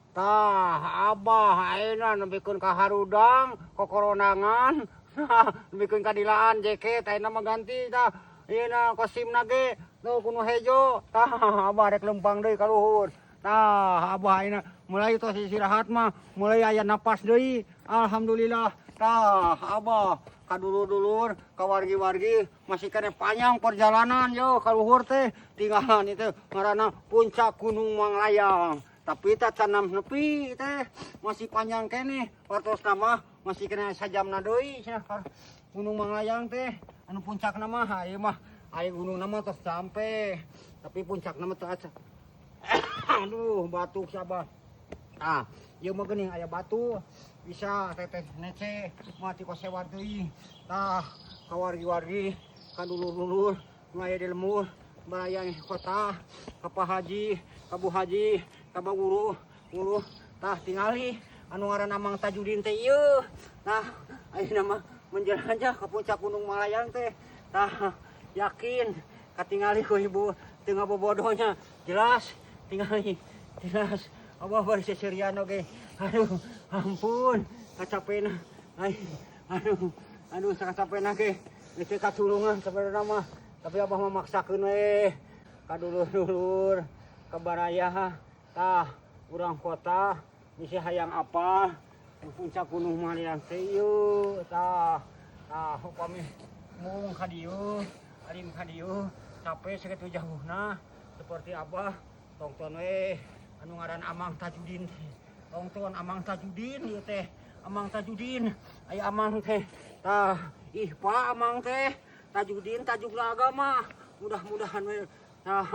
Tah, Abah ayeuna nepikeun ka harudang, kokoronangan, nepikeun ka dilaan jaket ayeuna mah ganti tah. Ayeuna kostumna ge tuh kuno hejo. Tah, Abah rek lempang deui ka luhur. Tah, Abah ayeuna mulai tos istirahat mah, mulai aya napas deui. Alhamdulillah. Tah, Abah ka dulur-dulur, ka wargi-wargi masih keneh panjang perjalanan yo ka luhur teh. Tinggalan itu ngaranna puncak Gunung Manglayang. Tapi teh can nepi teh, masih panjang keneh. Wartosna mah masih keneh sajamna deui cenah ka Gunung Manglayang teh. Anu puncakna mah ieu mah aya gunungna mah tos sampe. Tapi puncakna mah teu acan. Aduh, batuk si Abah. Ah, ieu mah geuning aya batu bisa teteh nece mati kosewar teuing. Tah, ka wargi-wargi, ka dulur-dulur nu aya di lembur, baraya kota, ka Pak Haji, ka Bu Haji, ka Pak Guru, guru. Tah, tingali anu ngaranna Mang Tajudin teh ieu. Tah, ayeuna mah menjelajah ka puncak Gunung Manglayang teh. Tah, yakin katingali ku ibu teu ngabobodohnya. Jelas tingali, jelas. Abah bari seserian oge. Aduh, ampun, kacapena. Ai, aduh, aduh sakacapena ge. Geus teu katulungan sabenerna mah. Tapi Abah mah maksakeun we ka dulur-dulur, ka baraya. Tah, urang kota bisi hayang apa puncak Gunung Manglayang teh ieu. Tah, tah upami mung ka dieu, alim ka dieu, capek sakitu jauhna seperti Abah tongton we anu ngaran Amang Tajudin. Tongton Amang Tajudin ieu teh. Amang Tajudin, aya Amang teh. Tah, ih Pak Amang teh Tajudin tajugna agama. Mudah-mudahan we. Tah,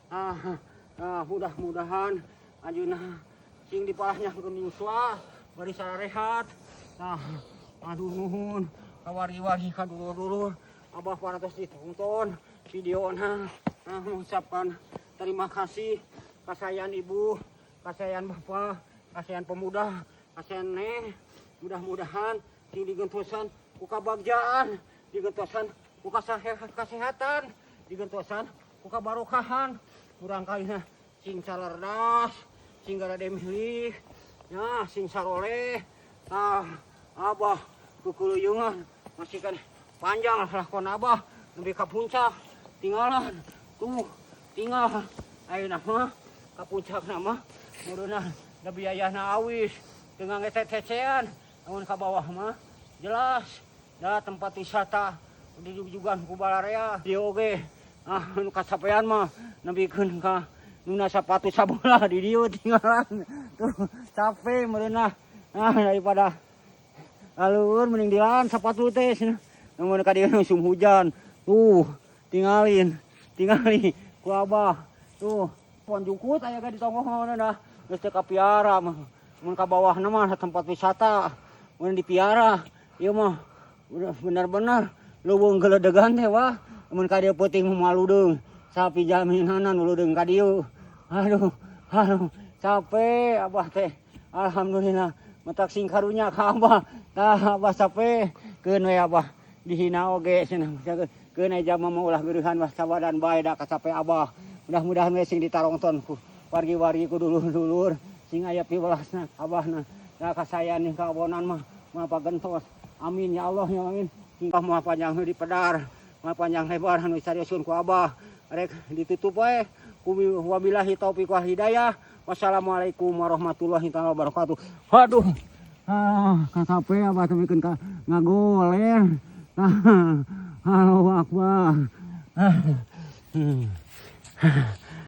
tah, tah, mudah-mudahan anjeunna sing diparanjangkeun yuswa bari sarehat. Tah, aduh nuhun ka wargi-wargi ka dulur-dulur. Abah parantos ditonton videona. Nah, mengucapkan terima kasih kasayan ibu, kasayan bapak, kasayan pemuda, kasayan neng. Mudah-mudahan sing digentosan ku kabagjaan, digentosan ku kasehatan, digentosan ku kabarokahan. Kurang kalina sing calerdas, sing garade milik, ya sing saroleh. Tah, Abah kukuluyungan masih kan panjang lakon Abah nepi ka puncak. Tinggalan tuh, tinggal ayeuna mah ka puncakna mah meureunna da biayana awis teu ngangge tetecean. Lamun ka bawah mah jelas da tempat wisata dijugjugan ku balarea dieu oge. Ah, nu kacapean mah nepikeun ka nuna sapatu sabola di dieu tinggalan tuh capek meureunna. Ah, daripada alur mending dilaan sapatu teh cenah. Lamun ka dieu musim hujan tuh tinggalin, tingali ku Abah tuh pohon jungkut aya ge di tonggohna dah geus teu kapiara mah. Mun ka bawahna mah tempat wisata mun dipiara ieu mah bener-bener leuweung geledegan teh wah. Mun ka dieu peuting mah maludeung sapi jaminana nu leudeung ka dieu. Aduh, aduh, capek Abah teh. Alhamdulillah matak sing karunya ka Abah. Tah, Abah capek keun we Abah dihina oge cenah. Keun aya mah ulah geurehan wah sabadan bae da kacape Abah. Mudah-mudahan we sing ditarongton ku wargi-wargi ku dulur-dulur sing aya piwelasna Abahna. Da kasayan ka abonan mah moal pagentos. Amin ya Allah ya amin. Sing moal panjang di pedar, moal panjang lebar anu dicarioskeun ku Abah. Rek ditutup we. Wabillahi taufiq wal hidayah. Wassalamualaikum warahmatullahi taala wabarakatuh. Aduh. Ah, kacape Abah tepikeun ka ngagoler. Ah, Allahu akbar. Ah.